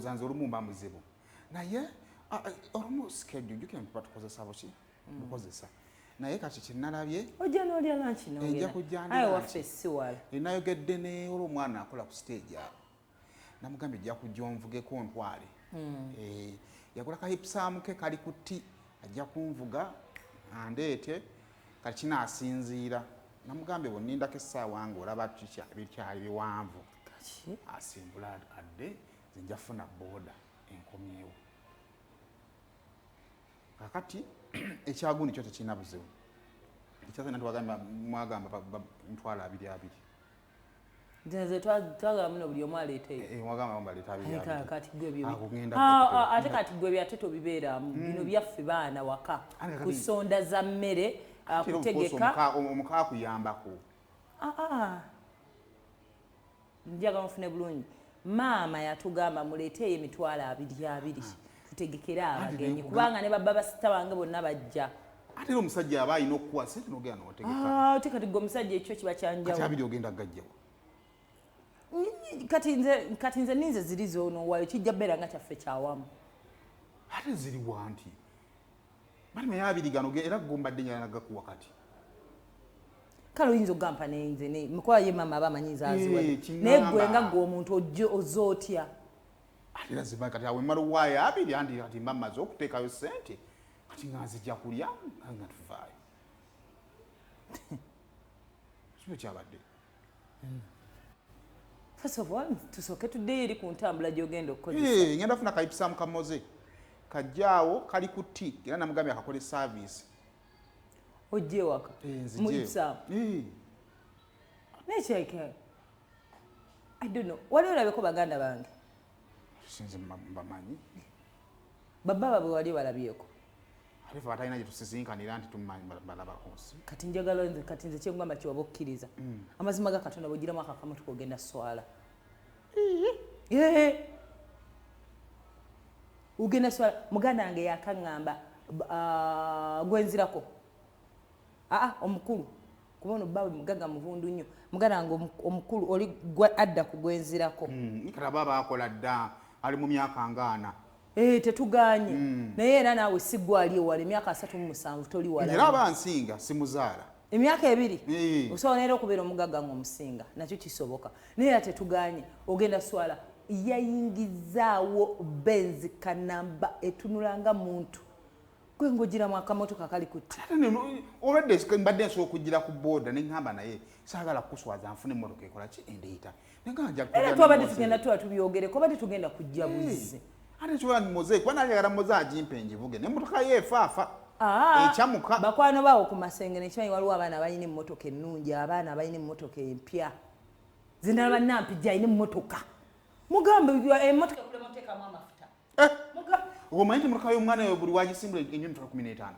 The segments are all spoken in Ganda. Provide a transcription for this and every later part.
Mulowooza nze olumu mba muzibu, naye olumu schedule, jjukira nti tuba tukozesa buki bukozesa. Naye kati kyenalabye, Ojja n'olya lunch. Ejja kujja N'ogenda ndya aye lunch. Waffe si wala. Nayogedde ne olwomwana akola ku stage awo, namugambye ojja kujja onvugeko ntwale. Yagula ka Ipsum ke kali ku tti, ajja kunvuga andeete. Kati kinaasinziira, namugambye bwennindako essaawa nga olaba bikyali biwanvu, Kaki? Asimbula adde, nze nja funa booda enkomyewo. Kakati ekyagundi kyo tekirina buzibu. Ekyasana twagamba, mwagamba mitwalo abiri abiri. Nze twagala muno buli omu aleeteyo. Eh, mwagamba baleeta abiri abiri. Kati gwe ebyo Ago ngenda ate kati gwe byate tobibeeramu. Bino byaffe baana waka, Ate kusonda za mmere, Era of course kutegeka. Omuka akuyambako. Ah. Njagala nfune bulungi. Maama yatugamba muleeteeyo 20,000 tutegekere abagenyi, kubanga ne babba basita bange bonna bajja. Ate era omusajja aba alina okukuwa sente nogenda notegeka. Ah, ate kati gwe omusajja ekyo kiba Kati kyanjawulo. abiri ogenda gajjawo? Kati nze ninze ziri zonowayo, kijja beera nga kyaffe kyawamu. Ate ziriwa nti bali naye abiri gano era gombadde njala nagakuwa kati. Kale oyinza okugampa nenze mukuba ye maama aba amanyi nze aziwadde. Eh, kiŋŋamba. Naye gwe nga gwe omuntu ojja oza otya? Ate era ziba kati awo emala owaayo abiri, andi kati mba mmaze okuteekayo sente, kati nga nzija kulya nga tuvaayo. Kiba kyabadde. First of all, tusooke tuddeyo eri ku ntambula gy'ogenda okukozesa. Eh, ngenda funa ka Ipsum kamoze kajjaawo kali ku tti, era namugambye akakole service. Ojja ewaka Eh, nzije. mu Ipsum? Eh. Nekyeke, I don't know, wali olabeko baganda bange? Sinze mbamanyi. Babba babwe wali balabyeko? Ate fe batalina gye tusisinkanira nti tumanyi balabako nsi. Kati njagala nze, kati nze kyengamba kiwaba okkiriza amazima ga Katonda, bwogiramu akakamotoka ogenda swala. Eh. Ogenda swala. Muganda wange yakaŋŋamba, gwenzirako aa omukulu, kuba ono bba mugagga muvundu nnyo. Muganda wange omukulu oli adda ku gwenzirako. Kati aba bakola dda, ali mu myaka ngaana. Eh, tetuganye, naye era naawe si gwali ewala, emyaka 37 toli wala. Era aba nsinga, simuzaala. Emyaka 2. Eh. Osobola neera okubeera omugagga ngaomusinga, nakyo kisoboka, naye era tetuganye ogenda swala. Yayingizaawo Benz kanamba etunula nga muntu gwe ngaogiramu akamotoka kali kuti. Ate olwedde mbadde nsobola okugira ku booda, neŋŋamba naye saagala kukuswaza, nfune emmotoka ekola ki endeeta. Neŋŋamba nja Era kugula twabadde ne Moze. tugenda tuba tubyogereko, obadde tugenda kujja buzzi. Ate kyobola ni Moze, kuba nayagala Moze agimpe ngivuge, nemmotoka ye efaafa, Ah, ekyamuka. Bakwano baawo ku Masengere nkimanyi waliwo abaana abalina emmotoka ennungi, abaana abalina emmotoka empya. Zindala bannampijja alina emmotoka, mugambe emmotoka ekulema oteekamu amafuta. Eh, omanyi nti emmotoka y'omwana oyo buli wagisimbula enywa 15,000?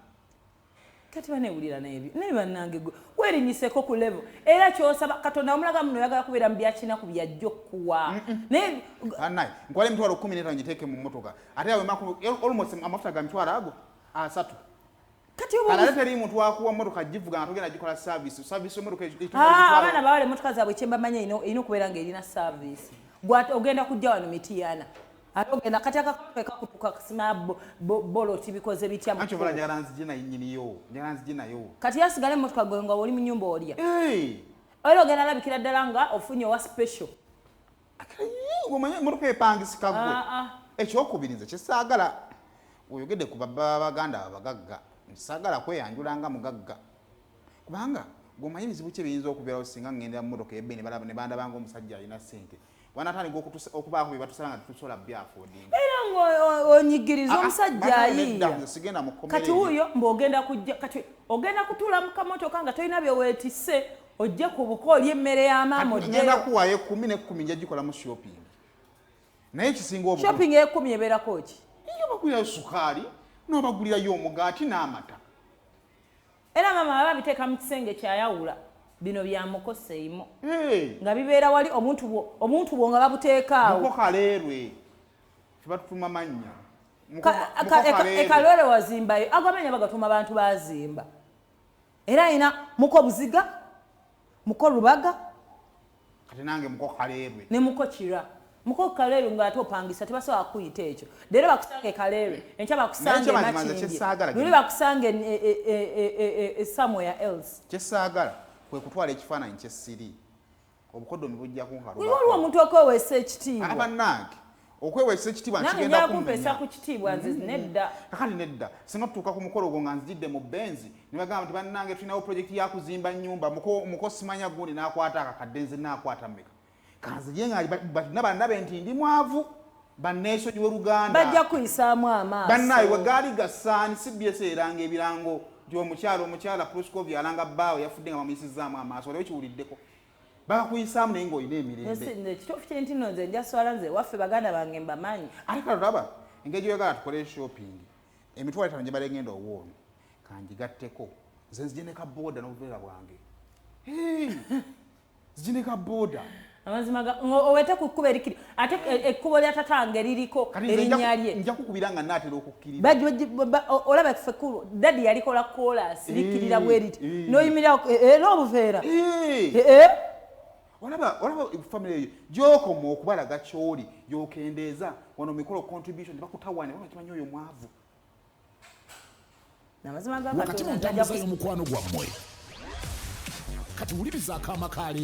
Kati banewulira nebyo, naye bannange gwe werinyiseko ku level, era kyosaba Katonda omulaga muno, oyagala kubeera mu byakinaku byajja okukuwa, naye Anaye nkwala 15,000 ngiteeke mu mmotoka, ate awe almost amafuta ga 300,000. Kati oba Kale ate teri muntu akuwa mmotoka givuga nga togenda gikola service. Service emmotoka Ah, abaana bawala emmotoka zaabwe kyembamanya erina okubeera nga erina service. Gwe ogenda kujja wano Mitiyana, ate ogenda kati akamotoka kakutuka kasima boloti bikoze bitya mu Anti obola kkubo? njagala nzije naye nnyiniyo, njagala nzije nayo. Kati yasigala emmotoka gwe nga oli mu nyumba olya. Hey! Era ogenda alabikira ddala nga ofunye owa special. Omanyi emmotoka epangisika gwe. Ah, ah. Ekyokubiri, nze kyesaagala, oyogedde ku babba baganda abagagga, nsaagala kweyanjula nga mugagga, kubanga gweomanyi ebizibu ki ebiyinza okubeerawo singa ŋŋendera mu mmotoka ebbe ne bandaba nga omusajja alina ssente, wanatandika okubaako bye batusala nga tetusobola byaffordinga. Era ng'onyigiriza omusajja ayiiya. Nze sigenda mu kkomera Kati eryo. wuuyo mbw'ogenda kujja, kati ogenda kutuula mu kamotoka nga tolina bye weetisse, ojje ku buko oli emmere ya maama. Kati ngenda Oddeyo. kuwaayo ekumi nekumi, nja gikolamu shopping, naye ekisinga obukulu Shopping ekumi ebeerako ki? Iyo bagulirayo sukaali n'obagulirayo omugaati n'amata. Era maama baba biteeka mu kisenge kyayawula, bino bya mukoseimo. Hey, nga bibeera wali omuntu bwo nga babuteekaawo. Muko kaleerwe, tebatutuma mannya. Muko Kaleerwe. Ekalwere wazimbayo, ago amanya bagatuma bantu bazimba. Era alina muko Buziga, muko Rubaga. Kati nange muko Kaleerwe. Ne muko Kira. Muko Kaleerwe ng'ate opangisa, tebasobola kuyita ekyo. Leero bakusange Kaleerwe, enkya bakusange Naye kyamazima nze Makindye, kyesaagala luli bakusange somewhere else. Kyesaagala kwe kutwala ekifaananyi kyesiri, obukodomi bujja Waliwo omuntu okweweesa ekitiibwa. Bannange, okweweesa ekitiibwa Nange nkigenda njala kumpeesa kummenya. ku kitiibwa, nze nedda. Kakati nedda, singa tutuuka ku mukolo ogwo nga nzijidde mu Benz ne bagamba nti, "Bannange, tulinawo projekiti yakuzimba nnyumba, muko simanya gundi n'akwata akakadde, nze naakwata mmeka?" Kanzije nga bannabe nti ndi mwavu, banneesonyiwe luganda. Bajja kuyisaamu amaaso. Bannaye, we gaali gasaani CBS eranga ebirango nti omukyala Proscovia alanga bbaawe yafudde nga bamuyisizaamu amaaso. Waliwo kiwuliddeko bakuyisaamu naye ng'olina emirembe. Nze ekituufu kye ntino, nze njaswala, nze waffe baganda bange mbamanyi. Ate kale olaba engeri gyoyagala tukole shopping, 50,000 gye bale ngenda owoono kangigatteko, nze nzije ne kabooda n'obuveera bwange. Hey, nzije ne kabooda. Amazima owete ku kkubo erikiri, ate ekkubo lya tatange liriko Kati nze nja erinnya lye. Nja kukubira nga naatera okukkirira. Olaba ffe kkubo daddy yalikola koolaasi, likkirira bwe riti, n'oyimirira era obuveera. Hey! Eh, eh. Olaba family eyo gyokoma okubalaga kyoli, gyokendeeza wano mikolo contribution bakutawaana, kimanyi oyo mwavu. Amazima ga Wakati mu Katonda ntambuza nja y'omukwano gwammwe, kati wuliriza akaama ka leero.